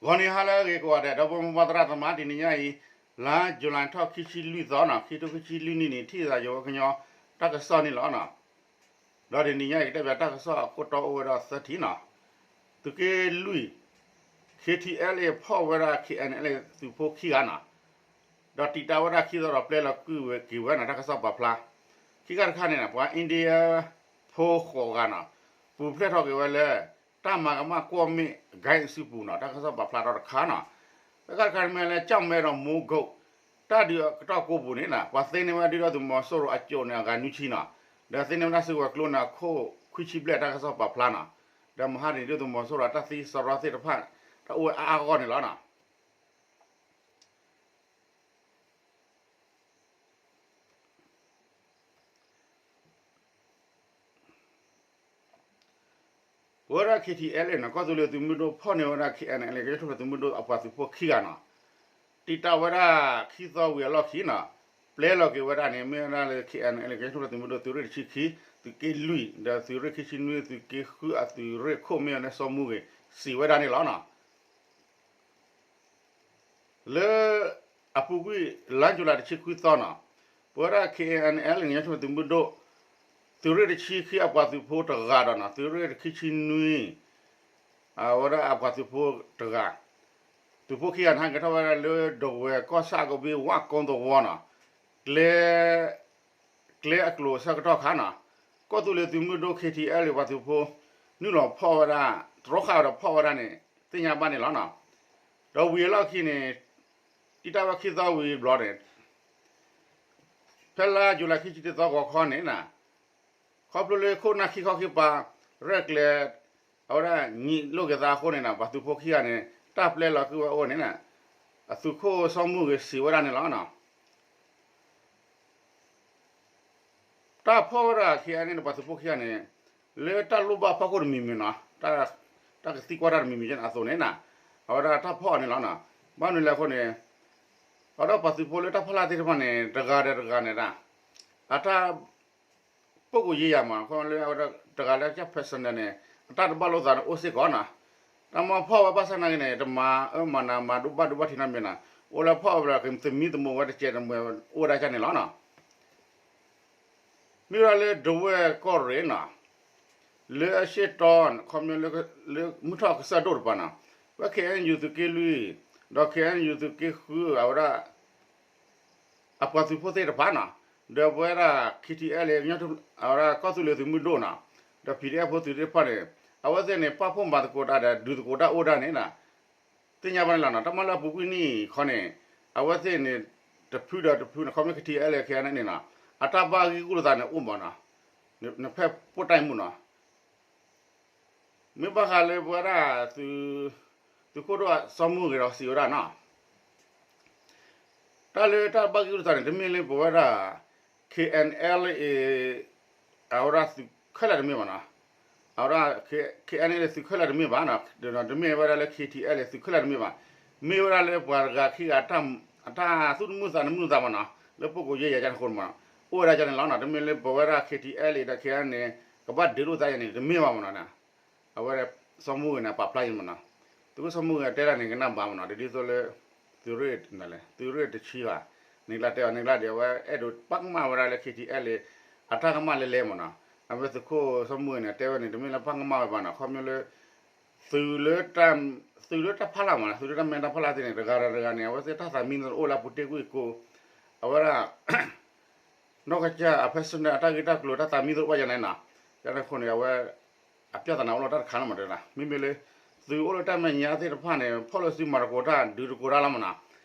ဂီၤနံၤဟါလၢအဂ့ၤကိးဂၤဒဲး ဒီပုၢ်ဝဲၢ်မုၢ်ဘၣ်သရၣ်သမါ တနံၤညါအံၤ လါယူၤလံထီၣ်ခံဆံလွံၢ်သီနီၤ ခံထိခံဆံလွံၢ်နံၣ်န့ၣ် ထံၣ်သးယဝဲကညီတၢ်ကစီၣ်န့ၣ်လီၤနီၤ. ဒီးတနံၤညါအံၤ ကတဲဘၣ်တၢ်ကစီၣ်အခိၣ်တီအိၣ်ဝဲဒီးသၢထံၣ်နီၤ. သုးက့လွံၢ် K T L A ဖီၣ်ဝဲဒၣ် K N L A သုးဖိခံဂၤနီၤ. ဒီးတံာ်တာ်ဝဲဒၣ်ခံသီဒီးပျဲလီၤကွံာ်ဝဲက့ၤဝဲနီၤ တၢ်ကစီၣ်ပာ်ဖျါ. ခံခါတခါန့ၣ် ပှၤ India ဖိဃိးဂၤနီၤ ပူၤဖျဲးထီၣ်က့ၤဝဲလၢ တၢ်မၤကမၣ်ကွီၢ်မ့ၣ် ဂိုဏ်းစုပူၤနီၤ တၢ်ကစီၣ်ပာ်ဖျါထီၣ်တခါနီၤ. တခါတခါန့ၣ်မ့ၢ်လၢ ကၠီၣ်မဲဒီးမူကိး တၢ်ဒုးအကတီၢ်ကိးပူၤန့ၣ်နီၤ ပှၤသ့န့ၢ်ဝဲဒၣ်ဒုၣ်ဒါသုးမီၤစိရိၤအကၠိၣ်န့ၣ် အဂၤနွံဆံနီၤ. ဒီးသ့န့ၢ်ဝဲဒၣ်စုကဝဲၤကျိန့ၣ် အခိၣ်ခွံဆံဘျဲၣ် တၢ်ကစီၣ်ပာ်ဖျါနီၤ. ဒီးမဟါန့ၣ် ဒုၣ်ဒါသုးမီၤစိရိၤတၢ်သံစရီသ့ၣ်တဖၣ် တၢ်အိၣ်ဝဲအါအါဂီၢ်ဂီၢ်န့ၣ်လီၤနီၤ. ပဝဲဒၣ် K T L A နီၤ ကီၢ်သူလ့ၤသုးမုၢ်ဒိၣ်ဖီၣ်န့ၢ်ဝဲဒၣ် K N L A ကညီထူၣ်ဖျဲးသုးမုၢ်ဒိၣ်အပှၤသုးဖိခံဂၤနီၤ တံာ်တာ်ဝဲဒၣ်ခံသီဝံၤအလီၢ်ခံနီၤ ပျဲလီၤက့ၤဝဲဒၣ်န့ၣ် မ့ၢ်ဝဲဒၣ်လၢ K N L A ကညီထူၣ်ဖျဲးသုးမုၢ်ဒိၣ် သုးရ့ၣ်တဆံခံ သုးက့လွံၢ် ဒီးသုးရ့ၣ်ခံဆံနွံ သုးက့ဃုအသုးရ့ၣ်ခိၣ် မ့ၢ်ဝဲဒၣ်စီၤမူဂ့ၤ စံးဝဲဒၣ်န့ၣ်လီၤနီၤ. လၢအပူၤကွံာ် လါယူၤလံတဆံခွံသီနီၤ ပဝဲဒၣ် K N L A ကညီထူၣ်ဖျဲးသုးမုၢ်ဒိၣ် သုးရ့ၣ်တဆံခံအပှၤသုးဖိတဂၤဒီးနီၤ သုးရ့ၣ်ခံဆံနွံ အဝဲဒၣ်အပှၤသုးဖိတဂၤ သုးဖိခံဂၤန့ၣ် ဟဲက့ၤထီၣ်ဝဲဒၣ်လၢဒဝဲၢ်ကီၢ်ဆၣ်အကဘ့ၣ် ဝၣ်ကိသဝီနီၤ ကျဲ ကျဲအကျိၤအဆၢကတီၢ်ခါနီၤ ကီၢ်သူလ့ၤသုးမုၢ်ဒိၣ် K T L A ပှၤသုးဖိ နုာ်လီၤဖီၣ်ဝဲဒၣ် တြီဃာ်ဝဲဒီးဖီၣ်ဝဲဒၣ်န့ၣ် သ့ၣ်ညါဘၣ်န့ၣ်လီၤနီၤ. ဒီးဝံၤအလီၢ်ခံန့ၣ် တံာ်တာ်ဝဲခံသီဝံၤဘျီန့ၣ် ဖဲလါယူၤလံခံဆံတသီဂီၤခီန့ၣ်နီၤ ခီဖျိလၢခိၣ်နၢ်ခံခီခံပၤ ရဲၣ်ကျဲၤ အဝဲဒၣ်ညံးလိာ်က့ၤသးအဃိန့ၣ်နီၤ ပှၤသုးဖိခံဂၤန့ၣ် တၢ်ပျဲလီၤကွံာ်ဝဲအိၣ်န့ၣ်နီၤ အသုးခိၣ်စီၤမူဂ့ၤစံးဝဲဒၣ်န့ၣ်လီၤနီၤ. တၢ်ဖီၣ်ဝဲဒၣ် K N L A န့ၣ် ပှၤသုးဖိခံဂၤန့ၣ် လၢတၢ်လိၣ်ဘၣ်ဖီခိၣ်တမံၤမံၤနီၤ တၢ်ကသံကွၢ်တၢ်တမံၤမံၤအသိးန့ၣ်နီၤ အဝဲဒၣ်တၢ်ဖီၣ်အီၤန့ၣ်လီၤနီၤ. ဘၣ်မနုၤလဲၣ်အဃိန့ၣ် အဝဲဒၣ်ပှၤသုးဖိလၢတၢ်ဖီၣ်လာ်သ့ၣ်တဖၣ်န့ၣ် တဂၤဒီးတဂၤန့ၣ် အတၢ် ပုဂ္ဂိုလ်ရေးရာမး ခီလၢအဝဲဒၣ်တဂၤလၢကစၢ် personal န့ၣ် အတၢ်တဘၣ်လိာ်သးန့ၣ်အိၣ်စ့ၢ်ကီးနီၤ. တၢ်မ့ၢ်ဖီၣ်ဝဲဘၣ်ဆၣ်နာ်က့န့ၣ် တမၤအၢမၤနးမၤဒိဘၣ်ဒိဘၣ်ထံးနီတမံၤနီၤ. အိၣ်လၢဖီၣ်ဝဲဘျီ သမံသမိးဝဲတစဲးတမှဲၤအိၣ်ဝဲဒၣ်ကန့ၣ်လီၤနီၤ. မ့ၢ်ဝဲဒၣ်လၢဒဝဲၢ်ကီၢ်ရ့ၣ်နီၤ လၢအရှေ့တော ခီပညီလၢ လၢမုၢ်ထီၣ်ကစၢၢ်ဒိၣ်တပၤနီၤ, ဝဲ K N U သုးက့လွံၢ် ဒီး K N U သုးက့ဃု အဝဲဒၣ် အပှၤသုးဖိသ့ၣ်တဖၣ်နီၤ, ဒီးပဝဲဒၣ် K T L A အဝဲဒၣ်ကီၢ်သူလ့ၤသုးမုၢ်ဒိၣ်နီၤ, ဒီး P D F ဖိသုးသ့ၣ်တဖၣ်န့ၣ် အဝဲသ့ၣ်န့ၣ် ပာ်ဖှိၣ်မၤသကိးတၢ်ဒီး ဒုးသကိးတၢ်အိၣ်ဒၣ်န့ၣ်နီၤ သ့ၣ်ညါဘၣ်န့ၣ်လီၤနီၤ. တၢ်မၤလၢအပူၤကွံာ်နံၣ်ခီန့ၣ် အဝဲသ့ၣ်န့ၣ် တဖုဒီးတဖုန့ၣ် ခီမ့ၢ် K T L A ခဲအံၤန့ၣ်နီၤ အတၢ်ဘၣ်ဂံၢ်ဂူာ်လိာ်သးန့ၣ်အိၣ်မးနီၤ, နဖဲပိၢ်တၢ်မုၢ်နီၤ. မ့ၢ်ဘၣ်ဃးလၢပဝဲဒၣ် သုးခိၣ်ဒိၣ်စီၤမူဂ့ၤဒီးစံးဝဲဒၣ်နီၤ တၢ်လၢတၢ်ဘၣ်ဂံၢ်ဂူာ်လိာ်သးန့ၣ် တမ့ၢ်လၢပဝဲဒၣ် K N L A အဝဲဒၣ်သုးခဲလၢာ်တမ့ၢ်ဘၣ်နီၤ, အဝဲဒၣ် K N L A သုးခဲလၢာ်တမ့ၢ်ဘၣ်နီၤ, တမ့ၢ်ဝဲဒၣ်လၢ K T L A သုးခဲလၢာ်တမ့ၢ်ဘၣ်, မ့ၢ်ဝဲဒၣ်လၢပှၤတဂၤခံဂၤ အတၢ်သူၣ်တမုာ်သးတမုာ်သးမးနီၤ, လၢပုဂ္ဂိုလ်ရေးရာကန့ၣ်အဃိမးနီၤ, အိၣ်ဝဲဒၣ်ကန့ၣ်လီၤနီၤ. တမ့ၢ်လၢပဝဲဒၣ် K T L A ဒီး K N L A န့ၣ် ကဘၣ်ဒုးလိာ်သးယၤန့ၣ် တမ့ၢ်ဘၣ်မးနီၤ. အဝဲစီၤမူဂ့ၤန့ၣ် ပာ်ဖျါယံၤမးနီၤ, သုးခိၣ်စီၤမူဂ့ၤတဲဒၣ်န့ၣ် ကနၣ်ဘၣ်မးနီၤ, ဒ်သိးလၢ သုးရ့ၣ် သုးရ့ၣ်တဆံဘၣ်, န့ၣ်ကျါတဲအီၤ န့ၣ်ကျါဒီး အဝဲအဲၣ်ဒိးပာ်ကမၣ်ဝဲဒၣ်လၢ K T L A အတၢ်ကမၣ်လဲၤလဲၤမးနီၤ. အဝဲသုးခိၣ်စီၤမူဂ့ၤန့ၣ် တဲဝဲန့ၣ် တမ့ၢ်လၢပာ်ကမၣ်ဝဲဘၣ်နီၤ, ခီဖျိလၢ သုးလၢ သုးလၢတၢ်ဖီလာ်မးနီၤ, သုးလၢတၢ်မဲတၢ်ဖီလာ်သ့ၣ်န့ၣ် တဂၤဒီးတဂၤန့ၣ် အဝဲသ့ၣ်တၢ်သးမံအိၣ်လၢအပူၤတ့ၢ်ကွံာ်ကိး, အဝဲဒၣ် နီၢ်ကစၢ်အ personal အတၢ်ဂ့ၢ်တၢ်ကျိၤတၢ်သးမံသ့ၣ်အိၣ်ယၤန့ၣ်နီၤ, ယန့ၣ်အဃိန့ၣ် အဝဲ အပြဿနာအိၣ်လီၤတၢ်တခါလီၤမးတဲဒၣ်, မ့မ့ၢ်လၢ သုးအိၣ်လၢတၢ်မဲာ်ညါသ့ၣ်တဖၣ်န့ၣ် ဖီၣ်လၢစုမၤသကိးတၢ်ဒုးသကိးတၢ်လီၤမးနီၤ,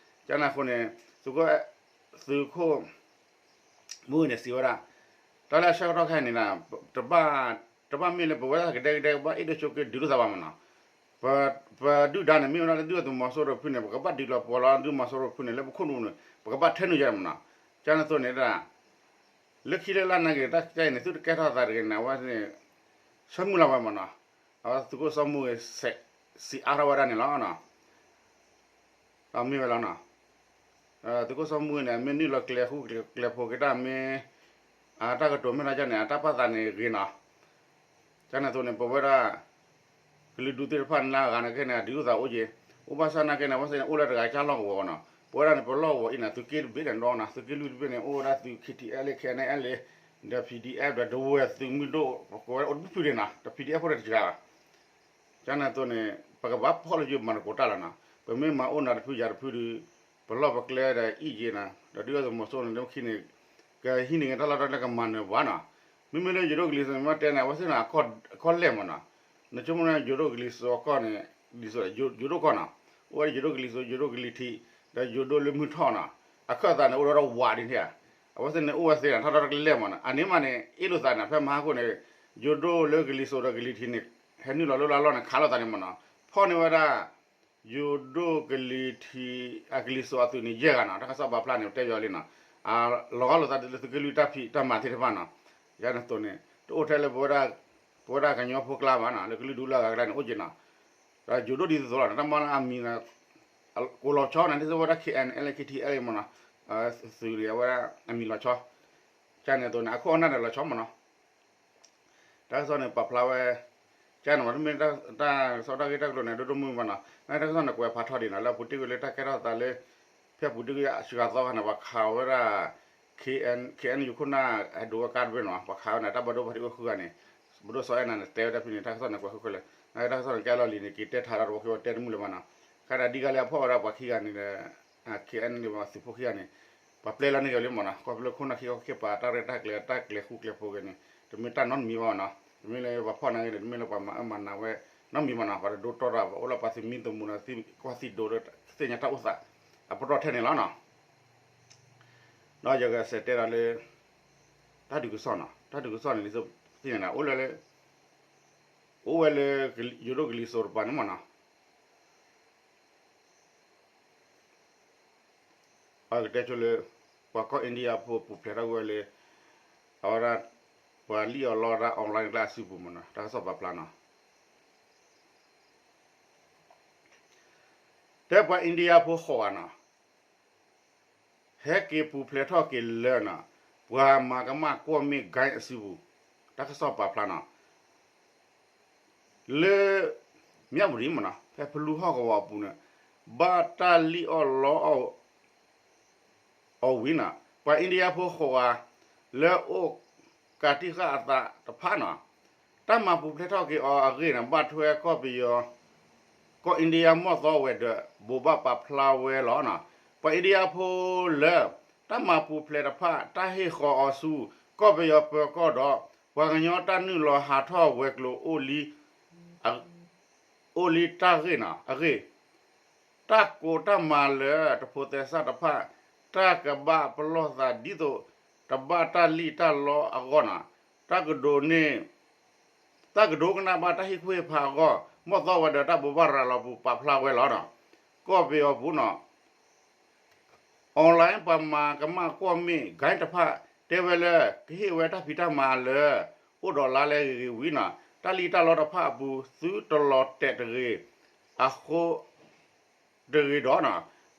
ယန့ၣ်အဃိန့ၣ် သုးခိၣ် သုးခိၣ် မူဂ့ၤန့ၣ်စံးဝဲဒၣ်, တၢ်လၢအဆၢကတီၢ်ခဲအံၤန့ၣ် တဘၣ် တဘၣ်မ့ၢ်လၢပဝဲဒၣ်ကဒဲကဒဲကဘၣ်အဲၣ်ဒိးဆိးက့ဒုးလိာ်သးဘၣ်မးနီၤ, ပဒုၣ်ဒါန့ၣ် မ့ၢ်ဝဲဒၣ်လၢဒုၣ်ဒါသုးမီၤစိရိၤဖုန့ၣ် ပကဘၣ်ဒုးလီၤပှီၢ်လီၤဒုးမီၤစိရိၤဖုန့ၣ် လၢပခိၣ်နူာ်န့ၣ် ပကဘၣ်ထဲနုာ်ယၤမးနီၤ, ကန့ၣ်အသိးန့ၣ်ဒၣ် လၢခံလၢလၢ်နာ်က့ၤ တၢ်ကဲအံၤန့ၣ် သုတကဲထီၣ်သးတဂ့ၤန့ၣ် အဝဲန့ၣ် ဆၢမုၢ်လၢ်ဝဲမးနီၤ, အဝဲသုးခိၣ်စီၤမူဂ့ၤ စံးအါထီၣ်ဝဲဒၣ်န့ၣ်လီၤ. ဒီးမ့ၢ်ဝဲလီၤနီၤ, သုးခိၣ်စီၤမူဂ့ၤန့ၣ် အမ့ၢ်နုာ်လီၤကျဲၤဃူကျဲၤဖိးက့ၤတၢ်မ့ၢ် အတၢ်ကတိၤမ့ၢ်ဒၣ်ကန့ၣ် အတၢ်ပာ်သးန့ၣ်ဂ့ၤနီၤ, ကန့ၣ်အသိးန့ၣ် ပဝဲဒၣ် ကလုာ်ဒူၣ်သ့ၣ်တဖၣ်န့ၣ်လၢအဂၤန့ၣ်ကဲန့ၣ် အဒုးလိာ်သးအိၣ်က့ၤ, အိၣ်ဘၣ်ဆၣ်နာ်က့န့ၣ် အဝဲသ့ၣ်န့ၣ် အိၣ်လၢတဂၤကၢ်လီၢ်ကဝီၤနီၤ, ပဝဲဒၣ်န့ၣ် ပလီၢ်ကဝီၤအံၤန့ၣ် သုးက့တဘ့ၣ်န့ၣ်ဒီးနီၤ, သုးက့လွံၢ်တဘ့ၣ်န့ၣ် အိၣ်ဝဲဒၣ်သုး K T L K N L ဒီး P D F ဒီး ဒဝဲၢ်သုးမုၢ်ဒိၣ် ပကိးဝဲဒၣ်အိၣ်တဖုန့ၣ်နီၤ, ဒီး P D F ဖိတဂၤဘၣ် ကန့ၣ်အသိးန့ၣ် ပကဘၣ်ဖီၣ်လၢယိၤမၤသကိးတၢ်လီၤနီၤ, ပမ့ၢ်မၤအိၣ်နၤတဖုယၤတဖုဒီး ပလီၢ်ပကျဲဒီးအံၣ်က့နီၤ, ဒီးဒုၣ်ဒါသုးမီၤစိရိၤန့ၣ် လၢခံန့ၣ် ကဟံးန့ၢ်က့ၤတၢ်လီၢ်တၢ်ကျဲကမၤနၢၤဘၣ်နီၤ, မ့မ့ၢ်လၢယိၤဒိၣ်ကလံၤစိးန့ၣ် မ့ၢ်တဲန့ၣ် အဝဲသ့ၣ်န့ၣ် အခီၣ်လဲၢ်မးနီၤ, နဆိကမိၣ်န့ၣ် ယိၤဒိၣ်ကလံၤစိးအကီၢ်န့ၣ် ကလံၤစိး ယိၤဒိၣ်ကီၢ်နီၤ, အိၣ်ဝဲဒၣ်ယိၤဒိၣ်ကလံၤစိး ယိၤဒိၣ်ကလံၤထံး ဒီးယိၤဒိၣ်လၢမုၢ်ထီၣ်နီၤ, အခၢၣ်သးန့ၣ် အိၣ်ဒီးဝးဒ်န့ၣ်ဧါ, အဝဲသ့ၣ်န့ၣ် အိၣ်ဝဲသ့နီၤ တၢ်လီၢ်တၢ်ကျဲလဲၢ်မးနီၤ, အန့ၣ်မးန့ၣ် အ့ၣ်လိာ်သးန့ၣ် ဖဲမဟါခိၣ်န့ၣ် ယိၤဒိၣ်လၢကလံၤစိးဒီးကလံၤထံးန့ၣ် ဟဲနုာ်လီၤလၢလၢလီၢ်န့ၣ် ခးလိာ်သးန့ၣ်မးနီၤ, ဖီၣ်န့ၢ်ဝဲဒၣ် ယိၤဒိၣ်ကလံၤထံး အကလံၤစိးအသုးန့ၣ် ယဲၢ်ဂၤနီၤ, တၢ်ကစီၣ်ပာ်ဖျါန့ၣ် တဲယီၤလံနီၤ, လီၤဂာ်လိာ်သးဒ်လၢသုးက့လွံၢ်တၢ်ဖံးတၢ်မၤသ့ၣ်တဖၣ်နီၤ, ယန့ၣ်အသိးန့ၣ် တအိၣ်ထဲလၢ ပဝဲဒၣ်ကညီဖိကျါဘၣ်နီၤ, လၢကလုာ်ဒူၣ်လၢအဂၤအကျါန့ၣ် အိၣ်က့ၤနီၤ, ဒီးယိၤဒိၣ်ဒ်သိးသိးလီၤနီၤ, တၢ်မၤလၢအမံၤ ကိးလီၤဆီန့ၣ် ဒ်သိးဝဲဒၣ် K N L K T L မးနီၤ, သုးန့ၣ် အဝဲဒၣ်အမံၤလီၤဆီ, ကန့ၣ်အသိးန့ၣ် အခိၣ်အနၢ်ဒီးလီၤဆီမးနီၤ တၢ်ကစီၣ်န့ၣ် ပာ်ဖျါဝဲ ကန့ၣ်မး တမ့ၢ်တၢ်ကစီၣ်တၢ်ဂ့ၢ်တၢ်ကျိၤန့ၣ် ဒိၣ်ဒိၣ်မုၢ်မုၢ်ဘၣ်နီၤ, တၢ်ကစီၣ်န့ၣ် ကွဲးဖးထီဒံးနီၤ, လၢအပူၤတ့ၢ်ကွံာ်လၢတၢ်ကဲထီၣ်သးလၢ ဖဲအပူၤတ့ၢ်ကွံာ်အစှၤသီခါန့ၣ် ပှၤခးဝဲဒၣ် K N K N U ခိၣ်နၢ်ဟဲဒိးဝဲကါတဘ့ၣ်နီၤ, ပှၤခးဝဲန့ၣ် တၢ်ဘၣ်ဒိဘၣ်ထံးအိၣ်ဃုဂၤန့ၣ်, ဘၣ်ဒိစီၤအဲၣ်နၤန့ၣ် တဲဝဲဒၣ်ဖဲန့ၣ် တၢ်ကစီၣ်န့ၣ် ကွဲးဃုာ်ဃုာ်လၢ, တၢ်ကစီၣ်န့ၣ် ကဲလီၤလံၤန့ၣ် က့ၤတဲထါဒီးပှၤက့ၤဝဲတဲတမုာ်လၢၤဘၣ်နီၤ, ခဲဒၣ်ဒ်ဂၤလၢအဖီၣ်ဝဲဒၣ်ပှၤခံဂၤန့ၣ်ဒီး K N L န့ၣ် ပှၤသုးဖိခံဂၤန့ၣ် ပှၤပျဲလီၤန့ၢ်က့ၤလံမးနီၤ, ခီဖျိခိၣ်နၢ်ခံဂၤက့ၤပာ်တၢ်ရဲၣ်တၢ်ကျဲၤ တၢ်ကျဲၤဃူကျဲၤဖိးက့ၤန့ၣ် တမ့ၢ်တၢ်နီတမံၤဘၣ်နီၤ, တမ့ၢ်လၢပှၤဖီၣ်နၤဂ့ၤန့ၣ် တမ့ၢ်လၢပှၤမၤအၢမၤနးဝဲနီတမံၤဘၣ်နီၤ, ပှၤတဒိတီတၢ်ဘၣ် အိၣ်လၢပှၤသုးမံသးမုာ်နီၤ သ့ၣ်ညါတၢ်အိၣ်သး အပတီၢ်ထဲန့ၣ်လီၤနီၤ, ဒီးယကစံးတဲဒီးလၢ တၢ်ဒုးကစီၣ်နီၤ, တၢ်ဒုးကစီၣ်န့ၣ် ဒ်သိးသ့ၣ်ညါန့ၣ် အိၣ်လၢ အိၣ်ဝဲလၢ ယိၤဒိၣ်ကလံၤစိးတပၤန့ၣ်မးနီၤ, အကတဲဆိလၢ ပှၤကီၢ် India ဖိပူၤဖျဲးထီၣ်ကွံာ်ဝဲလၢ အဝဲဒၣ် ပှၤလံၣ်အီၣ်လီအီၣ်တၢ် online ကျါအစုပူၤမးနီၤ, တၢ်ကစီၣ်ပာ်ဖျါနီၤ, တဲပှၤ India ဖိဃိးဂၤနီၤ ဟဲက့ၤပူၤဖျဲးထီၣ်က့ၤလၢနီၤ ပှၤမၤကမၣ်ကွီၢ်မ့ၣ် gang အစုပူၤ, တၢ်ကစီၣ်ပာ်ဖျါနီၤ, လၢ မၠၣ်ဝတံၤမးနီၤ ဖဲဖလူဟီၣ်ကဝီၤအပူၤန့ၣ် ဘၣ်တၢ်လံၣ်အီၣ်လီအီၣ် အီၤဝံၤနီၤ ပှၤ India ဖိဃိးဂၤ လၢအိၣ်ကးတံာ်ဃာ်အသးတဖၣ်နီၤ တၢ်မၤပူၤဖျဲးထီၣ်က့ၤအီၤအဂ့ၢ်န့ၣ် ဘၣ်ထွဲကီၢ်ပယီၤ ကီၢ် India မီၢ်သီဝဲၤဒၢး ဘိးဘၣ်ပာ်ဖျါဝဲလီၤနီၤ. ပှၤ India ဖိလၢ တၢ်မၤပူၤဖျဲးတဖၣ် တၢ်ဟ့ၣ်ဃီၤအီၤဆူ ကီၢ်ပယီၤပၢၤကီၢ်ဒီး ပှၤကညီတၢ်နုာ်လီၤဟးထီၣ်ဝဲၤကျိၤ အိၣ်လံတၢ်ဂ့ၢ်နီၤ အဂ့ၢ် တၢ်ကိးတၢ်မၤလၢတဖိးသဲစးတဖၣ် တၢ်ကဘၣ်ပလီၢ်သးဒ်သိး တဘၣ်တၢ်လံၣ်တၢ်လီအဂီၢ်နီၤ. တၢ်ကဒိးန့ၢ် တၢ်ကဒိကနၣ်ဘၣ်တၢ်ဟ့ၣ်ကူၣ်ဟ့ၣ်ဖးအဂီၢ် မီၢ်သီဝဲၤဒၢးတၢ်ဘိးဘၣ်ရၤလီၤပူၤပာ်ဖျါဝဲလီၤနီၤ. ကီၢ်ပယီၤပူၤနီၤ online ပှၤမၤကမၣ်ကွီၢ်မ့ၣ် gang တဖၣ် တဲဝဲလၢ ကဟ့ၣ်ဝဲတၢ်ဖံးတၢ်မၤလၢ အိၣ်ဒီးလါလဲဂ့ၤဂ့ၤဝံၤနီၤ တၢ်လံၣ်တၢ်လီတဖၣ်အပူၤ သုတလီၤတဲာ်တဂ့ၤ အဃိ တဂ့ၤဒီးနီၤ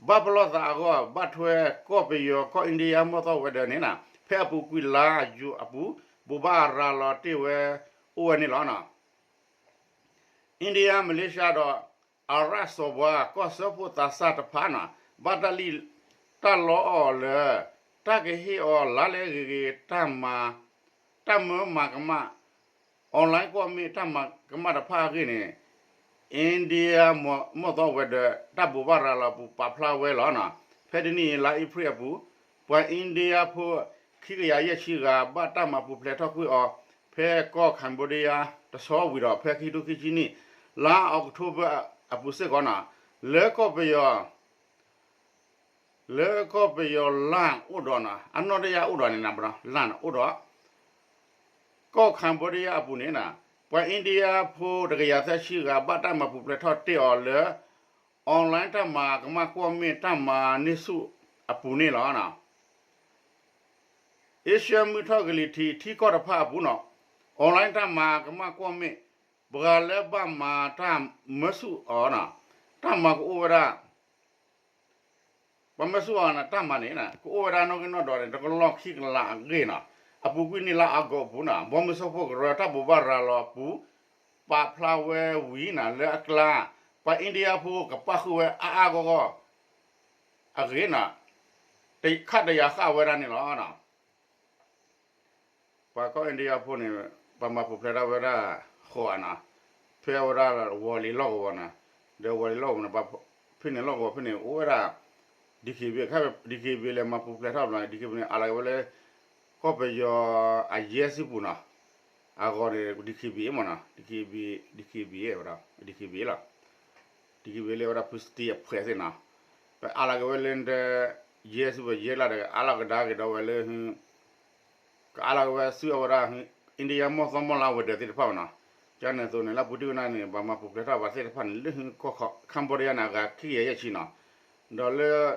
ဘၣ်ပလီၢ်သးအဂီၢ် ဘၣ်ထွဲကီၢ်ပယီၤ ကီၢ် India မီၢ်သီဝဲၤဒၢးန့ၣ်နီၤ ဖဲအပူၤကွံာ်လါယူၤအပူၤ ဘိးဘၣ်ရၤလီၤတ့ၢ်ဝဲ အိၣ်ဝဲန့ၣ်လီၤနီၤ. India Malaysia ဒီး အရၣ်စီၤပှၤ ကီၢ်စၢဖှိၣ်သးစၢ်တဖၣ်နီၤ ဘၣ်တၢ်လံၣ်တၢ်လီအီၤလၢ တၢ်ကဟ့ၣ်အီၤလါလဲဂ့ၤဂ့ၤ တၢ်မၤ တၢ်မၢမၤကမၣ် online ကွီၢ်မ့ၣ် တၢ်မၤကမၣ်တဖၣ်အဂ့ၢ်န့ၣ် India မီၢ်သီဝဲၤဒၢး တၢ်ဘိးဘၣ်ရၤလီၤပူၤ ပာ်ဖျါဝဲလီၤနီၤ. ဖဲတနံၣ်အံၤ လါအ့ဖြ့ၣ်အပူၤ ပှၤ India ဖိ ခံကယၤယဲၢ်ဆံဂၤ ဘၣ်တၢ်မၤပူၤဖျဲးထီၣ်ကွံာ်အီၤ ဖဲကီၢ် Cambodia တဆီဝံၤဒီး ဖဲခံထိခံဆံနံၣ် လါအီးကထိဘၢၣ်အပူၤစ့ၢ်ကီးနီၤ လၢကီၢ်ပယီၤ လၢကီၢ်ပယီၤလၢအိၣ်ဒီးနီၤ အနီၢ်တယၢ်အိၣ်ဒီးန့ၣ်နီၤ လၢအိၣ်ဒီး ကီၢ် Cambodia အပူၤန့ၣ်နီၤ ပှၤ India ဖိတကယၤသၢဆံဂၤ ဘၣ်တၢ်မၤပူၤဖျဲးထီၣ်တ့ၢ်အီၤလၢ online တၢ်မၤကမၣ်ကွီၢ်မ့ၣ် တၢ်မၤန့ၢ်ဆူၣ်အပူၤန့ၣ်လီၤ. Asia မုၢ်ထီၣ်ကလံၤထံး ထံကီၢ်တဖၣ်အပူၤနီၤ online တၢ်မၤကမၣ်ကွီၢ်မ့ၣ် ပှၤလၢဘၣ်မၤတၢ်မၢဆူၣ်အီၤနီၤ တၢ်မၤကအိၣ်ဝဲဒၣ် ပှၤမၢဆူၣ်အီၤန့ၣ် တၢ်မၤန့ၣ် ကအိၣ်ဝဲဒၣ်နီၣ်ဂံၢ်နီၣ်ဒွးန့ၣ် တကလီၢ်ခံကလးအဂ့ၢ်နီၤ အပူၤကွံာ်န့ၣ်လါအီကူးအပူၤနီၤ ဘီမုၢ်စၢဖှိၣ်ကရၢ တၢ်ဘိးဘၣ်ရၤလီၤအပူၤ ပာ်ဖျါဝဲဝံၤနီၤ လၢအကျါ ပှၤ India ဖိကပၣ်ဃုာ်ဝဲအါအါဂီၢ်ဂီၢ် အဂ့ၢ်နီၤ, ခးတယာ်ဃာ်ဝဲဒၣ်န့ၣ်လီၤနီၤ. ပှၤကီၢ် India ဖိန့ၣ် ပှၤမၤပူၤဖျဲးထီၣ်ဝဲဒၣ်ဃိးဂၤနီၤ, ဖဲအဝဲဒၣ်ဝီၤလ့ၤလီၢ်ကဝီၤနီၤ, ဒီးဝီၤလ့ၤလီၢ်ကဝီၤန့ၣ် ဖဲန့ၣ်လီၢ်ကဝီၤဖဲန့ၣ် အိၣ်ဝဲဒၣ် DKBA ခါ DKBA လဲၤမၤပူၤဖျဲးထီၣ်ဘျီ DKBA န့ၣ် အးလီၤက့ၤဝဲလၢ ကီၢ်ပယီၤအယဲၢ်စုပူၤနီၤ, အဂီၢ်န့ၣ် DKBA မ့ၢ်နီၤ, DKBA ဝဲဒၣ် DKBA လီၤ, DKBA လီၤ. DKBA လၢဝဲဒၣ်ဖုစတံအဖှဲးသ့ၣ်နီၤ, ပအးလီၤက့ၤဝဲလၢ ယဲၢ်စုပူၤယဲၢ်လီၤဒီး အးလီၤကဒါက့ၤဒီးဝဲလၢ ကအးလီၤက့ၤဝဲဆူအဝဲဒၣ် India မီၢ်သီမီၢ်လါဝဲၤဒၢးသ့ၣ်တဖၣ်နီၤ, ကန့ၣ်အသိးန့ၣ် လၢပူၤတံၢ်ဝဲဒၣ်န့ၣ် ပှၤမၤပူၤဖျဲးထီၣ်ပှၤသ့ၣ်တဖၣ်န့ၣ် လၢ Cambodia န့ၣ် အဂၤခံကယၤယဲၢ်ဆံနီၤ, ဒီးလၢ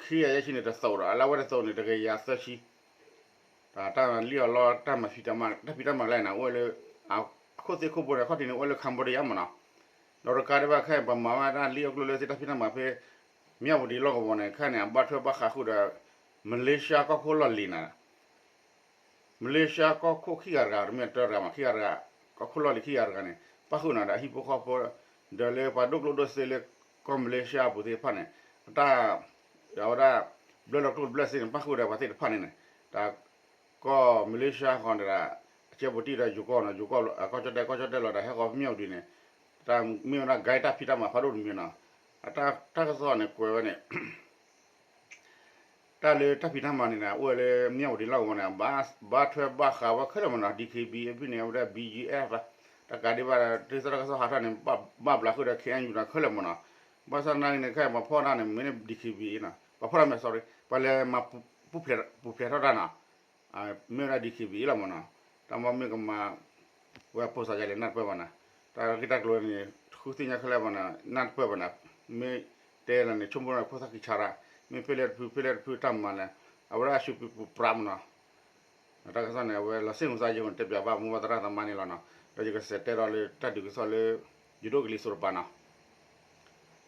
ခံကယၤယဲၢ်ဆံန့ၣ် တသိးဒီး လၢအဝဲတသိးန့ၣ် တကယၤသၢဆံ တၢ်လံၣ်အီၤလီၢ် တၢ်မၤဖံးတၢ်မၤ တၢ်ဖံးတၢ်မၤလၢန့ၣ် အိၣ်ဝဲလၢ အခိၣ်သ့ၣ်ခိၣ်ဘိန့ၣ် ခီၣ်ထံးန့ၣ် အိၣ်ဝဲလၢ Cambodia မ့ၢ်နီၤ, ဒီးတကးဒံးဘၣ်ခဲအံၤ ပမၤဝဲဒၣ်လံၣ်အီၣ်ကျိၣ်လၢသ့ၣ်တၢ်ဖံးတၢ်မၤဖဲ မၠၣ်ဝတံၤလီၢ်ကဝီၤန့ၣ် ခဲအံၤန့ၣ် အဘၣ်ထွဲဘၣ်ဃးဃုာ်ဒီး Malaysia ကီၢ်ခိၣ်လီၢ်လံၤနီၤ Malaysia ကီၢ်ခိၣ်ခံဂၤတဂၤ တမ့ၢ်တဂၤမး ခံဂၤတဂၤ ကီၢ်ခိၣ်လီၢ်လံၤခံဂၤတဂၤန့ၣ် ပၣ်ဃုာ်နီၤဒီးအဟံၣ်ဖိဃီဖိ ဒီးလၢပှၤဒိၣ်ကျိၣ်ဒိၣ်စ့လၢကီၢ် Malaysia အပူၤသ့ၣ်တဖၣ်န့ၣ် အတၢ် အဝဲဒၣ် ဘျၢလီၤကျိၣ်ဘျၢစ့န့ၣ် ပၣ်ဃုာ်ဒီးပှၤသ့ၣ်တဖၣ်န့ၣ်န့ၣ် တၢ် ကီၢ် Malaysia ဃီန့ၣ်ဒီး အကဲပူၤတံၢ်ဒီးယိၤကီၢ်နီၤ ယိၤကီၢ် ကီၢ်ကၠီၣ်တဲၣ် ကီၢ်ကၠီၣ်တဲၣ်လီၤဒီး ဟဲဃီၤမၠၣ်ဝတံၤန့ၣ် တၢ်မ့ၢ်ဝဲဒၣ် guide တၢ်ဖံးတၢ်မၤဖးဒိၣ်တမံၤနီၤ အတၢ်ကစီၣ်န့ၣ်ကွဲးဝဲန့ၣ် တၢ်လၢတၢ်ဖံးတၢ်မၤန့ၣ် အိၣ်ဝဲလၢမၠၣ်ဝတံၤလီၢ်ကဝီၤန့ၣ် ဘၣ်ထွဲဘၣ်ဃးဝဲခဲလၢာ်မ့ၢ်နီၤ DKBA ဖဲန့ၣ် အဝဲဒၣ် B G F တကးဒံးဘၣ် ဒ်သိးတၢ်ကစီၣ်ဟးထီၣ်န့ၣ် ဘၣ်ဘျးဃုာ်ဒီး K N U နီၤခဲလၢာ်မ့ၢ်နီၤ ဘၣ်ဆၣ်သနာ်က့န့ၣ် ခဲအံၤပှၤဖီၣ်တၢ်န့ၣ် မ့ၢ်န့ၣ် DKBA နီၤ ပှၤဖီၣ်တၢ်မ့ၢ် sorry ပှၤလဲၤမၤပူၤဖျဲးထီၣ်တၢ်နီၤ မ့ၢ်ဝဲဒၣ် DKBA လီၤမ့ၢ်နီၤ တၢ်မ့ၢ်မ့ၢ်ကမၤ ဝဲဖိစးယလဲၣ်နၢ်တပၢၢ်ဘၣ်နီၤ တၢ်ဂ့ၢ်တၢ်ကျိၤန့ၣ် ဃုသ့ၣ်ညါခဲလၢာ်ဘၣ်နီၤ နၢ်တပၢၢ်ဘၣ်နီၤ မ့ၢ်တဲလီၤန့ၣ် ဆိကမိၣ်လီၤဖိသၣ်ခံဆါရၣ် မ့ၢ်ဖဲလဲၣ်တဖု ဖဲလဲၣ်တဖုတၢ်မၤလဲၣ် အဝဲဒၣ်အဆူးပူၤပူၤပြးမ့ၢ်နီၤ တၢ်ကစီၣ်န့ၣ် အဝဲလီၤစ့ၣ်မုၢ်သးယဲၢ်န့ၣ် တဲပၠးဘၣ်မိၢ်ပှၢ်သရၣ်သမါန့ၣ်လီၤနီၤ ဒီးယကစးတဲဒီးလၢတၢ်ဒုးကစီၣ်လၢ ယိၤဒိၣ်ကလံၤစိးတပၤနီၤ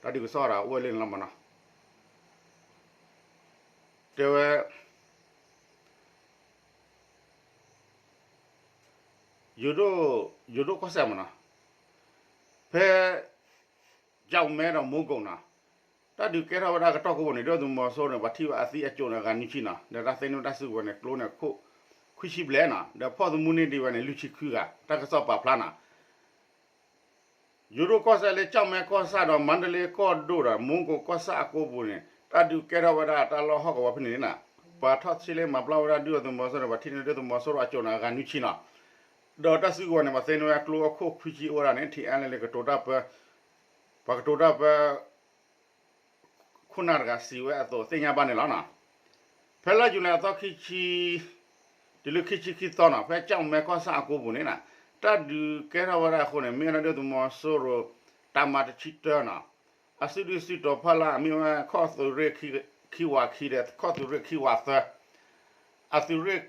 တၢ်ဒုးကစီၣ်ဒီးအိၣ်ဝဲလၢန့ၣ်လီၤမ့ၢ်နီၤ တဲဝဲ ယိၤဒိၣ် ယိၤဒိၣ်ကီၢ်စဲၣ်မ့ၢ်နီၤ ဖဲ ကၠီၣ်မဲဒီးမိကိၣ်နီၤ တၢ်ဒုးကဲထီၣ်ဝဲဒၣ်ကတီၢ်ကိးပူၤန့ၣ် ဒုၣ်ဒါသုးမီၤစိရိၤန့ၣ် ပှၤထံၣ်ဝဲအသံအကၠိၣ်န့ၣ် အဂၤနွံဆံနီၤ ဒီးတၢ်သ့န့ၢ်ဝဲတၢ်စုကဝဲၤန့ၣ် ကျိန့ၣ် အခိၣ် ခွံဆံဘျဲၣ်နီၤ ဒီးဖီၣ်သမူန့ၢ်ဒံးဝဲန့ၣ် လွံၢ်ဆံခွံဂၤ တၢ်ကစီၣ်ပာ်ဖျါနီၤ ယိၤဒိၣ်ကီၢ်စဲၣ်လၢကၠီၣ်မဲကီၢ်ဆၣ်ဒီးမါတလ့ကီၢ်ဒိၣ်ဒီး မိကိၣ်ကီၢ်ဆၣ်အကိးပူၤန့ၣ် တၢ်ဒုးကဲထီၣ်ဝဲဒၣ်တၢ်လီၢ်ဟီၣ်ကဝီၤဖဲန့ၣ်န့ၣ် ပှၤထီၣ်ဆံလ့မၤပျီဝဲဒၣ်ဒုၣ်ဒါသုးမီၤစိရိၤန့ၣ် ပှၤထံၣ်န့ၢ်ဒုၣ်ဒါသုးမီၤစိရိၤအကၠိၣ်န့ၣ် အဂၤနွံဆံနီၤ ဒီးတၢ်စုကဝဲၤန့ၣ် ပှၤသ့န့ၢ်ဝဲကျိအခိၣ်ခွံဆံအိၣ်ဝဲဒၣ်န့ၣ် ထံအဲလၢကတိၤတၢ်ပၢ ပှၤကတိၤတၢ်ပၢ ခိၣ်နၢ်တဂၤစံးဝဲအသိးသ့ၣ်ညါဘၣ်န့ၣ်လီၤနီၤ. ဖဲလါယူၤလံအသီခံဆံ တုၤလၢခံဆံခံသီနီၤ ဖဲကၠီၣ်မဲကီၢ်ဆၣ်အကိးပူၤန့ၣ်နီၤ တၢ်ဒုးကဲထီၣ်ဝဲဒၣ်အဃိန့ၣ် မ့ၢ်ဝဲဒၣ်ဒုၣ်ဒါသုးမီၤစိရိၤ တၢ်မၤတဆံတၢနီၤ အစုဒုၣ်စုတီၤဖီလာ် မ့ၢ်ဝဲခီၣ်သုးရ့ၣ်ခံဝးခံဒီး ခီၣ်သုးရ့ၣ်ခံဝးသၢ အသုးရ့ၣ်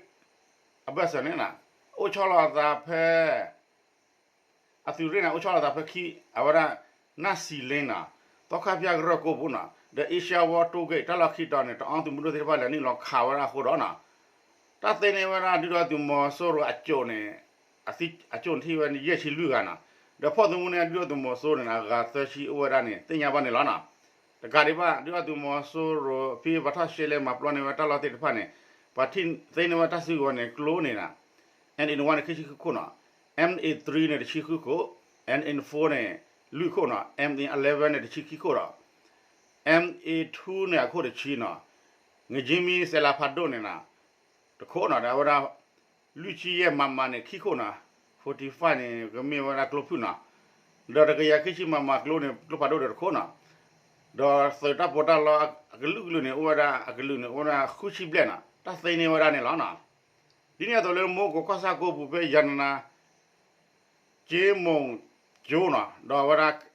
အဘၢၣ်စၢၤန့ၣ်နီၤ အိၣ်ဆီလီၤအသးဖဲ အသုးရ့ၣ်န့ၣ် အိၣ်ဆီလီၤသးဖဲခံ အဝဲဒၣ် နၢ်စံလ့နီၤ သီခါဖၠၣ်ကရၢၢ်ကိးပူၤနီၤ ဒီးအ့ရှါဝီတိဂ့ၢ် တၢ်လီၢ်ခံတီၤန့ၣ် တအီသုးမုၢ်ဒိၣ်သ့ၣ်တဖၣ်လဲၤနုာ်လီၤခးဝဲဒၣ်အဃိဒီးနီၤ တၢ်သ့န့ၢ်ဝဲဒၣ်ဒုၣ်ဒါသုးမီၤစိရိၤအကၠိၣ်န့ၣ် အကၠိၣ်န့ၣ်ထံၣ်ဝဲယဲၢ်ဆံလွံၢ်ဂၤနီၤ ဒီးဖီၣ်သမူန့ၢ်ဒုၣ်ဒါသုးမီၤစိရိၤန့ၣ် အဂၤသၢဆံအိၣ်ဝဲဒၣ်န့ၣ် သ့ၣ်ညါဘၣ်န့ၣ်လီၤနီၤ. တကးဒံးဘၣ် ဒုၣ်ဒါသုးမီၤစိရိၤ ဖဲပှၤထီၣ်ရှဲလဲမၤပျီန့ၢ်ဝဲတၢ်လီၢ်သ့ၣ်တဖၣ်န့ၣ် ပှၤထံၣ်သ့န့ၢ်ဝဲတၢ်စုကဝဲၤန့ၣ် ကျိန့ၣ်နီၤ M A one န့ၣ် ခံဆံဃုခိၣ်နီၤ M A three န့ၣ် တဆံဃုခိၣ် M A four န့ၣ် လွံၢ်ခိၣ်နီၤ M A eleven န့ၣ် တဆံခံခိၣ်ဒီး M A two န့ၣ် အခိၣ်တဆံနီၤ ငကၠ့မံ စဲးလးဖးဒိၣ်န့ၣ်နီၤ တခိၣ်နီၤ ဒီးအဝဲဒၣ် လွံၢ်ဆံယဲၢ် MM န့ၣ် ခံခိၣ်နီၤ forty-five န့ၣ် ကမ့ၢ်ဝဲဒၣ်ကျိဖုၣ်နီၤ ဒီးတကယၤခံဆံ MM ကျိန့ၣ် ကျိဖးဒိၣ်ဒီးတခိၣ်နီၤ ဒီးသုးတၢ်ပီးတၢ်လီအကလုာ်ကလုာ်န့ၣ် အိၣ်ဝဲဒၣ် အကလုာ်န့ၣ် အိၣ်ဝဲဒၣ်ဃုဆံဘျဲၣ်နီၤ တၢ်သ့န့ၢ်ဝဲဒၣ်န့ၣ်လီၤနီၤ. ဒ်န့ၣ်အသိးလၢမိၢ်ကိးကီၢ်ဆၣ်ကိးပူၤဖဲယၤနနၤ ကၠ့မိၣ်ကၠိနီၤ ဒီးအဝဲဒၣ် ကီ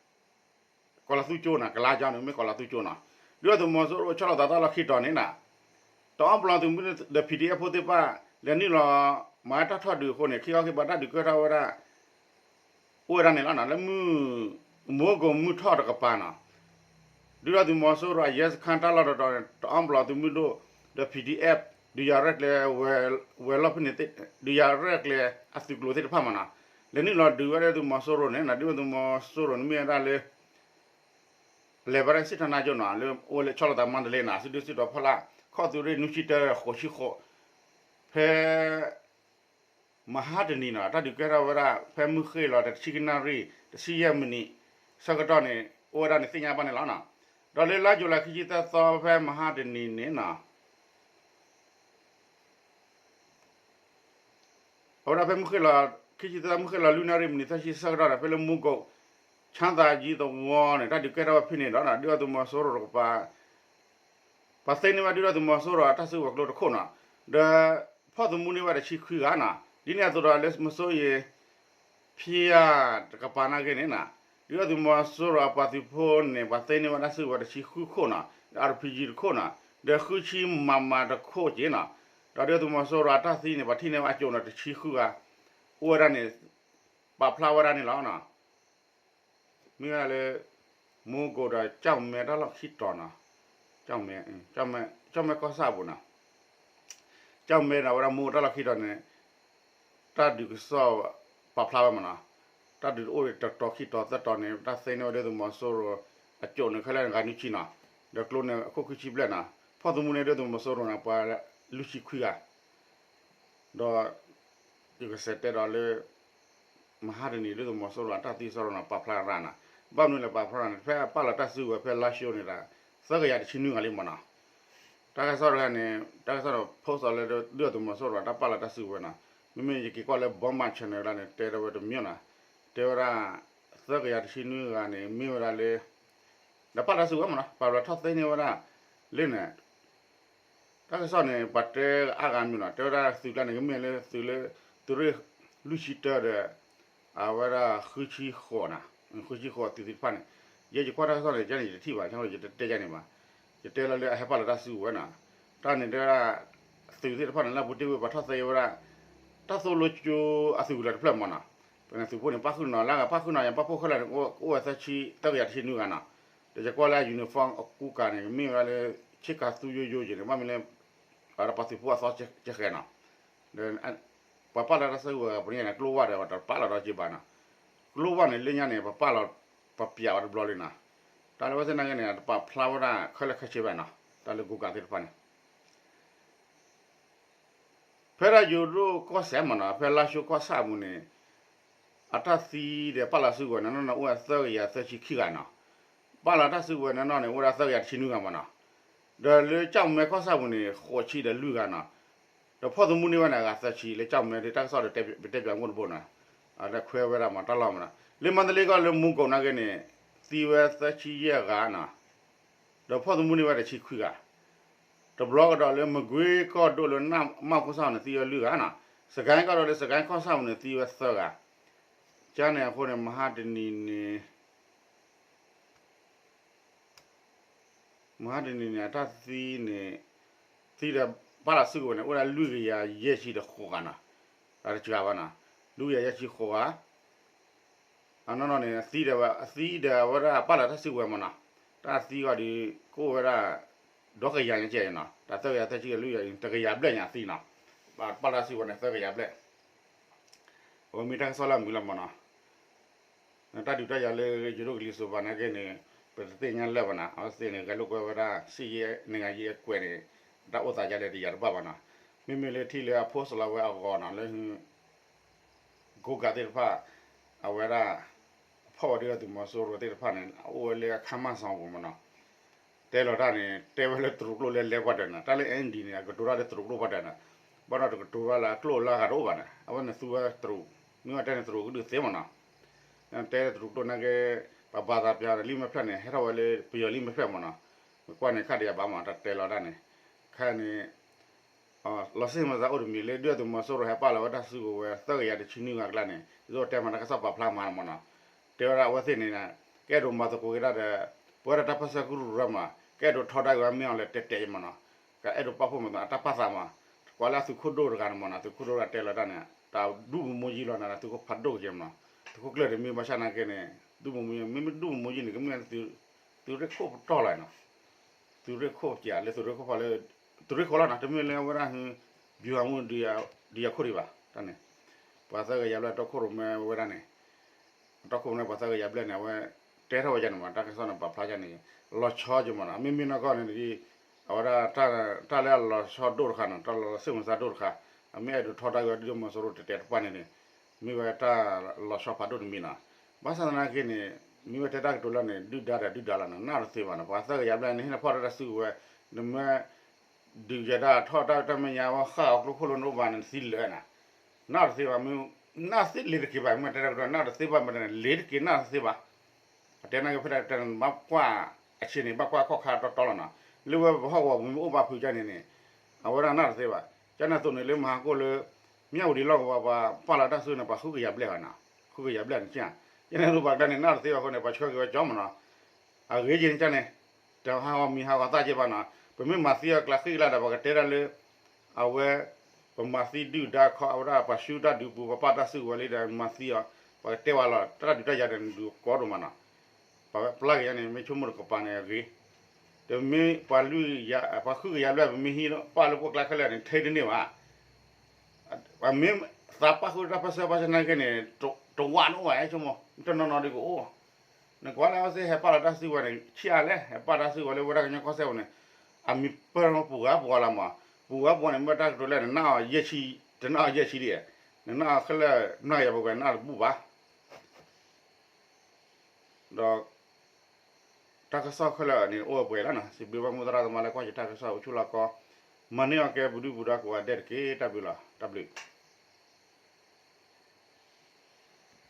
ၤလၤသူကၠိနီၤ ကလါကၠိန့ၣ် မ့ၢ်ကီၤလၤသူကၠိနီၤ ဒုၣ်ဒါသုးမီၤစိရိၤအိၣ်ဆီလီၤသးတၢ်လီၢ်ခံတီၤန့ၣ်နီၤ တအီပလီၢ်သုးမုၢ်ဒီး PDF ဖိသ့ၣ်တဖၣ် လဲၤနုာ်လီၤမၤတၢ်ထီၣ်ဒုးအဃိန့ၣ် ခံခီခံပၤတၢ်ဒုးကဲထီၣ်ဝဲဒၣ် အိၣ်ဝဲဒၣ်န့ၣ်လီၤနီၤ လၢမုၢ် မိၢ်ကိၢ်မုၢ်ထီၣ်တကပၤနီၤ ဒုၣ်ဒါသုးမီၤစိရိၤအယဲစခါတၢ်လီၢ်တတီၤန့ၣ် တအီပလီၢ်သုးမုၢ်ဒိၣ်ဒီး PDF ဒုးယၤရဲၣ်ကျဲၤ ဝဲၤလီၢ်ဖဲန့ၣ် ဒုးယၤရဲၣ်ကျဲၤအသုးကျိၤသ့ၣ်တဖၣ်မးနီၤ လဲၤနုာ်လီၤဒုးဝဲဒၣ်သုးမီၤစိရိၤန့ၣ်နီၤ ဒုၣ်ဒါသုးမီၤစိရိၤန့ၣ်မ့ၢ်ဝဲဒၣ်လၢ လဲၤဘၣ်ဒၣ်စံးထီၣ်နါကၠိနီၤ လၢအိၣ်လၢဆီလီၤသးမါတလ့နီၤ စုဒုစုတီၤဖီလာ် ခီၣ်သုးရ့ၣ်နွံဆံတၢ ဃိးဆံဃိး ဖဲ မဟါတနံၤနီၤ တၢ်ဒုးကဲထီၣ်ဝဲဒၣ် ဖဲမုၢ်ဃ့ၢ်လီၤတဆံကနၣ်ရံၣ် တဆံယဲၢ်မံးနံး ဆၢကတီၢ်န့ၣ် အိၣ်ဝဲဒၣ်န့ၣ်သ့ၣ်ညါဘၣ်န့ၣ်လီၤနီၤ. ဒီးလၢလါယူၤလံ ခံဆံသၢသီ ဖဲမဟါတနံၤန့ၣ်နီၤ အဝဲဒၣ်ဖဲမုၢ်ဃ့ၢ်လီၤ ခံဆံသၢ မုၢ်ဃ့ၢ်လီၤလွံၢ်နၣ်ရံၣ်မံးနံးသၢဆံဆၢကတီၢ်န့ၣ် ဖဲလၢမူကိး ချၣ်သးယံသဝီန့ၣ် တၢ်ဒုးကဲထီၣ်ဝဲဖဲန့ၣ်ဒီး ဒုၣ်ဒါသုးမီၤစိရိၤတကပၤ ပှၤသ့န့ၢ်ဝဲဒုၣ်ဒါသုးမီၤစိရိၤအတၢ်စုကဝဲၤကျိတခိၣ်နီၤ, ဒီးဖီၣ်သမူန့ၢ်ဝဲတဆံခွံဂၤနီၤ, ဒ်န့ၣ်အသိးဒီးလၢမစိရိၤ ဖံယၤတကပၤနာ်က့န့ၣ်နီၤ, ဒုၣ်ဒါသုးမီၤစိရိၤအပှၤသုးဖိန့ၣ် ပှၤသ့န့ၢ်ဝဲတၢ်စုကဝဲၤတဆံဃုခိၣ်နီၤ, ဒီး အါရ်ပံယံၤ တခိၣ်နီၤ, ဒီးဃုဆံမမတခိၣ်က့နီၤ, ဒီးဒုၣ်ဒါသုးမီၤစိရိၤအတၢ်သံန့ၣ် ပှၤထံၣ်န့ၢ်ဝဲအကိာ်န့ၣ်တဆံဃုဂၤ, အိၣ်ဝဲဒၣ်န့ၣ် ပာ်ဖျါဝဲဒၣ်န့ၣ်လီၤ. မ့ၢ်ဝဲဒၣ်လၢ မူကိးဒီးကၠီၣ်မဲတၢ်လီၢ်ခံတီၤနီၤ, ကၠီၣ်မဲ ကၠီၣ်မဲကီၢ်ဆၣ်အပူၤနီၤ, ကၠီၣ်မဲဒီးဝဲဒၣ်မူကိးတၢ်လီၢ်ခံတီၤန့ၣ် တၢ်ဒုးကစီၣ် ပာ်ဖျါဝဲမးနီၤ, တၢ်ဒုးတအိၣ်တတီၤခံတီၤသၢတီၤန့ၣ် တၢ်သ့န့ၢ်ဝဲဒုၣ်ဒါသုးမီၤစိရိၤ အကိာ်န့ၣ်ခဲလၢာ်ဂၤနွံဆံနီၤ, ဒီးကျိန့ၣ်အခိၣ်ခံဆံဘျဲၣ်နီၤ, ဖီၣ်သမူန့ၢ်ဒုၣ်ဒါသုးမီၤစိရိၤန့ၣ် ပှၤလွံၢ်ဆံခွံဂၤ ဒီး ယကစံးတဲဒီးလၢ မဟါတနံၤဒုၣ်ဒါသုးမီၤစိရိၤအတၢ်သံစရီနီၤ ပာ်ဖျါရၣ်နီၤ, ဘၣ်မနုၤလဲၣ်ပာ်ဖျါရၣ်န့ၣ် ဖဲအပာ်လီၤတၢ်စုကဝဲၤဖဲလါၡိန့ၣ်ဒီး သၢကယၤတဆံနွံဂၤလံမးနီၤ, တၢ်ကစီၣ်တခါန့ၣ် တၢ်ကစီၣ်ဒီး post လၢဒုၣ်ဒါသုးမီၤစိရိၤအတၢ်ပာ်လီၤတၢ်စုကဝဲၤနီၤ, မ့မ့ၢ်ယက့ၤကွၢ်လၢ Burma Channel ဒၣ်န့ၣ် တဲဒၣ်ဝဲတမံၤနီၤ, တဲဝဲဒၣ် သၢကယၤတဆံနွံဂၤန့ၣ် မ့ၢ်ဝဲဒၣ်လၢ ဒီးပာ်လီၤတၢ်စုကဝဲၤမးနီၤ ပာ်လီၤထီၣ်သ့န့ၢ်ဝဲဒၣ် လၢန့ၣ် တၢ်ကစီၣ်န့ၣ် ပှၤတဲအါဂၤမ့ၢ်နီၤ တဲဝဲဒၣ်သုးကျါန့ၣ် ကမ့ၢ်လၢသုးလၢ သုးရ့ၣ်လွံၢ်ဆံတၢဒီး အဝဲဒၣ်ဃုဆံဃိးနီၤ, ဃုဆံဃိးသုးသ့ၣ်တဖၣ်န့ၣ်, ယဲယကွၢ်တၢ်ကစီၣ်န့ၣ် ကန့ၣ်ယတထံၣ်ဘၣ် ယတတဲယၤန့ၣ်ဘၣ်, ယတဲလီၤလၢအဟဲပာ်လီၤတၢ်စုကဝဲၤနီၤ, တၢ်န့ၣ်တဲဝဲဒၣ် သုးသ့ၣ်တဖၣ်န့ၣ် လၢအပူၤတ့ၢ်ဝဲပှၤထီၣ်သ့ဝဲဒၣ် တၢ်သိၣ်လိကၠိအသုးကလၢၤတဖျၢၣ်မးနီၤ, ပသုးဖိန့ၣ် ပၣ်ဃုာ်နီၤ လၢအဂၤပၣ်ဃုာ်နီၤ ယပၣ်ဖှိၣ်ခဲလၢာ်န့ၣ် ကအိၣ်ဝဲသၢဆံ သၢကယၤတဆံနွံဂၤနီၤ, ဒီးယကွၢ်လၢအ uniform အကူကၤန့ၣ် ကမ့ၢ်ဝဲဒၣ်လၢ ဆ့ကၤသူယိယိက့ၤန့ၣ် ဘၣ်မနုၤလၢ အဝဲဒၣ်ပှၤသုးဖိအသီကဃဲၤနီၤ, ဒီး ပှၤပာ်လီၤတၢ်စုကဝဲၤပှၤန့ၣ် ကျိဝၢ်ဒီးပတပာ်လီၤဒီးက့ၤဘၣ်နီၤ, ကျိဝၢ်န့ၣ်လၢညါန့ၣ် ပပာ်လီၤ ပပျးဝဲတဘျီလံနီၤ, တၢ်လၢအဝဲသ့ၣ်နာ်က့န့ၣ် တပာ်ဖျါဝဲဒၣ်ခဲလၢာ်ခဲဆ့ဘၣ်နီၤ, တၢ်လၢကူကၤသ့ၣ်တဖၣ်န့ၣ် ဖဲဒၣ်ယိၤဒိၣ်ကီၢ်စဲၣ်မးနီၤ ဖဲလါၡိကီၢ်ဆၣ်အပူၤန့ၣ် အတၢ်သံဒီးပာ်လီၤစုကဝဲၤန့ၣ်နီၢ်န့ၣ် အိၣ်ဝဲသၢကယၤသၢဆံခံဂၤနီၤ, ပာ်လီၤတၢ်စုကဝဲၤန့ၣ်နီၢ်န့ၣ် အိၣ်ဝဲဒၣ်သၢကယၤတဆံနွံဂၤမးနီၤ, ဒီးလၢကၠီၣ်မဲကီၢ်ဆၣ်ပူၤန့ၣ် ဃိးဆံဒီးလွံၢ်ဂၤနီၤ, ဒီးဖီၣ်သမူန့ၢ်ဝဲန့ၣ် အဂၤသၢဆံ လၢကၠီၣ်မဲဒီး တၢ်ကစီၣ်ဒီးပတဲပၠးမူတဘိနီၤ, အတၢ်ခွဲဝဲဒၣ်မး တၢ်လီၢ်မးနီၤ, လၢမါတလ့ကီၢ်လၢမူကိးနာ်က့န့ၣ် သံဝဲသၢဆံယဲၢ်ဂၤနီၤ, ဒီးဖီၣ်သမူန့ၢ်ဝဲတဆံခွံဂၤ တဘျီကဒီးလၢမကွ့ကီၢ်ဒိၣ်လၢနၢ်မၢ်ကီၢ်ဆၣ်န့ၣ် သံဝဲလွံၢ်ဂၤနီၤ, စကဲကီၢ်ဒိၣ်လၢစကဲကီၢ်ဆၣ်ပူၤန့ၣ် သံဝဲသၢဂၤ, ကန့ၣ်အဃိန့ၣ် မဟါတနံၤန့ၣ် မဟါတနံၤန့ၣ် အတၢ်သံန့ၣ် သံဒီးပာ်လီၤစုကဝဲၤန့ၣ် အိၣ်ဒၣ်လွံၢ်ကယၤယဲၢ်ဆံဒီးဃိးဂၤနီၤ, တၢ်တစှၤဘၣ်နီၤ, လွံၢ်ကယၤယဲၢ်ဆံဃိးဂၤ အနီၢ်နီၢ်န့ၣ် အသံဒီးဝဲ အသံဒီးဝဲဒၣ်ပာ်လီၤတၢ်စုကဝဲၤမးနီၤ, တၢ်သံဂီၤဒီး ကအိၣ်ဝဲဒၣ် ဒီကယၤညါကဲနီၤ, တၢ်သၢကယၤသၢဆံလွံၢ်ယၤ တကယၤဘျဲၣ်ညါအသံနီၤ, ပာ်လီၤတၢ်စုကဝဲၤန့ၣ် သၢကယၤဘျဲၣ်, အဝဲမ့ၢ်တၢ်ကစီၣ်လၢအမုာ်လီၤမးနီၤ, တၢ်ဒုးတၢ်ယၤလၢယိၤဒိၣ်ကလံၤစိးဘၣ်နာ်က့န့ၣ် ပတသ့ၣ်ညါလၢၤဘၣ်နီၤ, အဝဲသ့ၣ်န့ၣ် ဂဲၤလိာ်ကွဲဝဲဒၣ် စစ်ရေး နိုင်ငံရေးအကွက်န့ၣ် တၢ်အိၣ်သးယါလၢတယၤတဘၣ်ဘၣ်နီၤ, မ့မ့ၢ်လၢထံၣ်လၢအ post လီၤဝဲအဂီၤနီၤ လၢ ကိးကးသ့ၣ်တဖၣ် အဝဲဒၣ် အဖီၣ်ဝဲဒၣ်သုးမီၤစိရိၤသ့ၣ်တဖၣ်န့ၣ် အအိၣ်ဝဲလၢအခန်းမဆောင်ပူၤမးနီၤ, တဲလီၤတၢ်န့ၣ် တဲဝဲလၢတရူးကျိၣ်လဲလဲပှၤတၢၢ်နီၤ, တၢ်လၢ ND န့ၣ် အကတိၤတၢ်လၢတရူးကျိၣ်ပှၤတၢၢ်နီၤ, ဘၣ်ဒီးတကတိၤဘၣ်လၢအကျိၣ်လၢအဂၤတအိၣ်ဘၣ်နီၤ, အဝဲန့ၣ်သူဝဲတရူး, မ့ၢ်ဝဲတဲန့ၣ်တရူးကဒုးသ့မးနီၤ, တဲတရူးကျိၣ်နာ်က့ ပှၤဘၣ်သးပျးလံာ်မဲာ်ဖျၢၣ်န့ၣ် ဟဲထီၣ်ဝဲလၢပယီၤလံာ်မဲာ်ဖျၢၣ်မးနီၤ, မ့ၢ်ကွၢ်န့ၣ်ခါဒံးအဘၣ်မး တၢ်တဲလီၤတၢ်န့ၣ်, ခဲန့ၣ် လီၤစ့ၢ်မၤသးအိၣ်တမံၤလၢ ဒုၣ်ဒါသုးမီၤစိရိၤဟဲပာ်လီၤဝဲတၢ်စုကဝဲၤ သၢကယၤတဆံနွံဂၤအကျါန့ၣ် ဒ်သိးတဲမးတၢ်ကစီၣ်ပာ်ဖျါမးမးနီၤ, တဲဝဲဒၣ်အဝဲသ့ၣ်န့ၣ် ကအဲၣ်ဒိးမၤသကိးက့ၤတၢ်ဒီး ပဝဲဒၣ်တၢ်ပၢၢ်ဆၢကရူၢ်ရၢမး ကအဲၣ်ဒိးထီဒါက့ၤဝဲမ့ၢ်အီၤလဲၤတဲတဲယမးနီၤ, ကအဲၣ်ဒိးပာ်ဖှိၣ်မးသးအတၢ်ပာ်သးမး, ကွၢ်လၢအသုးခိၣ်ဒိၣ်တဂၤန့ၣ်မးနီၤ သုးခိၣ်ဒိၣ်တဂၤတဲလီၤတၢ်န့ၣ် တၢ်ဒူၣ်မူမူယံလီၤနၤ သုးခိၣ်ဖးဒိၣ်က့ၤမးနီၤ, သုးခိၣ်ကျၢၢ်တမ့ၢ်ဘၣ်ဆၣ်နာ်က့န့ၣ် ဒူၣ်မူမူယံ မ့မ့ၢ်ဒူၣ်မူမူယံန့ၣ် ကမ့ၢ်သုးရ့ၣ်ခိၣ်ပတီၢ်လီၤနီၤ သုးရ့ၣ်ခိၣ်ကလၢသုးရ့ၣ်ခိၣ်ဖီလၢ သုးရ့ၣ်ခိၣ်လီၤနီၤ တမ့ၢ်လၢဝဲဒၣ်ဟ ဗျူဟာမှူး ဒုးယၤခိၣ်ဒံးဘၣ် တၢ်န့ၣ် ပှၤသၢကယၤဘျဲၣ်တီခိၣ်ရိၣ်မဲဝဲဒၣ်န့ၣ် တီခိၣ်ရိၣ်မဲပှၤသၢကယၤဘျဲၣ်န့ၣ် အဝဲ တ တဲထီၣ်ဝဲဒ်န့ၣ်မး တၢ်ကစီၣ်န့ၣ် ပာ်ဖျါဒ်န့ၣ် လီၤဆီက့ၤမးနီၤ မ့မ့ၢ်နီၢ်ကီၢ်န့ၣ် အဝဲဒၣ် တၢ်လၢအလီၤဆီဒိၣ်တခါနီၤ တၢ်လီၤသ့ၣ်မသးဒိၣ်တခါ အမ့ၢ်အဲၣ်ဒိးထီဒါက့ၤဒုၣ်ဒါမီၤစိရိၤတဲာ်တဲာ်တဖၣ်န့ၣ်န့ၣ် မ့ၢ်ဝဲတၢ်လီၤဆီဖးဒိၣ်တမံၤနီၤ ဘၣ်ဆၣ်သနာ်က့န့ၣ် မ့ၢ်ဝဲတဲတၢ်ကတိၤလၢန့ၣ် ဒုၣ်ဒါဒီးဒုၣ်ဒါလီၤနီၤ နၢ်တသ့ဘၣ်နီၤ ပှၤသၢကယၤဘျဲၣ်န့ၣ် ဟ့ၣ်လီၤဖီၣ်တၢ်စုကဝဲၤ နမ့ၢ် ဒုးယဲဒၣ်ထီၣ်တၢ်တၢ်မဲာ်ညါဝဲဃၣ်အီၤကျိခိၣ်လိၤနအိၣ်ဘၣ်န့ၣ်သံလၢာ်နီၤ နၢ်တသ့ဘၣ် မ့ၢ် နၢ်သ့လ့ၤတက့ၤဘၣ် မ့ၢ်တဲတၢ်ကတိၤ နၢ်တသ့ဘၣ်မ့ၢ်တန့ၣ် လ့ၤတက့ၤနၢ်တသ့ဘၣ် အတဲနာ်က့ၤဖဲဒၣ်တဲဘၣ်ကွၢ် အဆ့န့ၣ် ဘၣ်ကွၢ်ခီၣ်ခါတီတီလီၤနီၤ လၢဝဲပဟီၣ်ကဝီၤပူၤမ့ၢ်အိၣ်ဘၣ်ဖုးကၢ်န့ၣ်န့ၣ် အဝဲဒၣ်နၢ်တသ့ဘၣ် ကၢ်န့ၣ်အသိးန့ၣ်လၢမဟါကိၣ်လၢ မၠၣ်ဝတံၤလီၢ်ကဝီၤပှၤပာ်လီၤတၢ်စုန့ၣ် ပှၤဃုကယၤဘျဲၣ်ဘၣ်နီၤ ဃုကယၤဘျဲၣ်န့ၣ် ကၢ်န့ၣ်လိၣ်ဘၣ်ကဒါန့ၣ် နၢ်တသ့ဘၣ်အဃိန့ၣ် ပှၤဆှၢက့ၤဝဲကၠီမးနီၤ အဂ့ၤက့ၤန့ၣ်ကၢ်န့ၣ် တဟးဂီၤမံၤဟးဂီၤသၣ်က့ၤဘၣ်နီၤ ပမ့ၢ်မၤသံအီၤကျါဃံကျါဒီး ပှၤကတဲဒၣ်လၢ အဝဲ ပမၤသံဒုၣ်ဒါခီ အဝဲဒၣ်ပှၤဆူတၢ်ဒုးပူၤ ပပာ်တၢ်စုကဝဲၤလံဒီး မၤသံအီၤ ပှၤကတဲဝဲလီၤ တၢ်ဒုးတၢ်ယၤဒီးနဒုးကိးဒိၣ်မးနီၤ ပှၤပျၢ်က့ၤယၤန့ၣ် မ့ၢ်ဆိကမိၣ်တကပၤန့ၣ်အဂ့ၤ တမ့ၢ်ပှၤလွံၢ်ကယၤ ပှၤဃုကယၤဘျဲၣ် ပမ့ၢ်ဟံးပာ်လၢပှၤကျါခဲလၢာ်န့ၣ် ထဲတန့ၢ်ဘၣ် ပမ့ၢ်သးပာ်ဃုာ်တၢ်ပၢဆှၢပၢဆှၢနာ်က့န့ၣ် တဝးနအိၣ်ဘၣ် ဆိကမိၣ် တနီၤနီၤဒ်ကအိၣ် နကွၢ်လၢအဝဲသ့ၣ်ဟဲပာ်လီၤတၢ်စုကဝဲၤန့ၣ် ဆံးအါလဲၣ် ဟဲပာ်တၢ်စုကဝဲၤလၢဝဲဒၣ်ကညီကီၢ်စဲၣ်ပူၤန့ၣ် အမံၤပၢၢ်ပူၤဂၤပူၤလီၤမး ပူၤဂၤပူၤန့ၣ် မ့ၢ်တၢ်ကတိၤလၢနနၢ်အီၤယဲၢ်ဆံ တနၢ်အီၤယဲၢ်ဆံဒံး နနၢ်အီၤခဲလၢာ် မျးကယၤပူၤကွဲးနၢ်တဘူၣ်ဘၣ် ဒီး တၢ်ကစီၣ်ခဲလၢာ်န့ၣ် အိၣ်ဝဲပှဲၤလီၤနီၤ စံးဘျုးဘၣ်မိၢ်သရၣ်သမါလၢကွၢ်ယတၢ်ကစီၣ်အိၣ်ဆူၣ်လီၤကီ မၤန့ၢ်အီၤကဲပဒုၣ်ပဒါကိးဂၤဒဲးတက့ၢ် တၢ်ဘျုးလီၤ တၢ်ဘျုး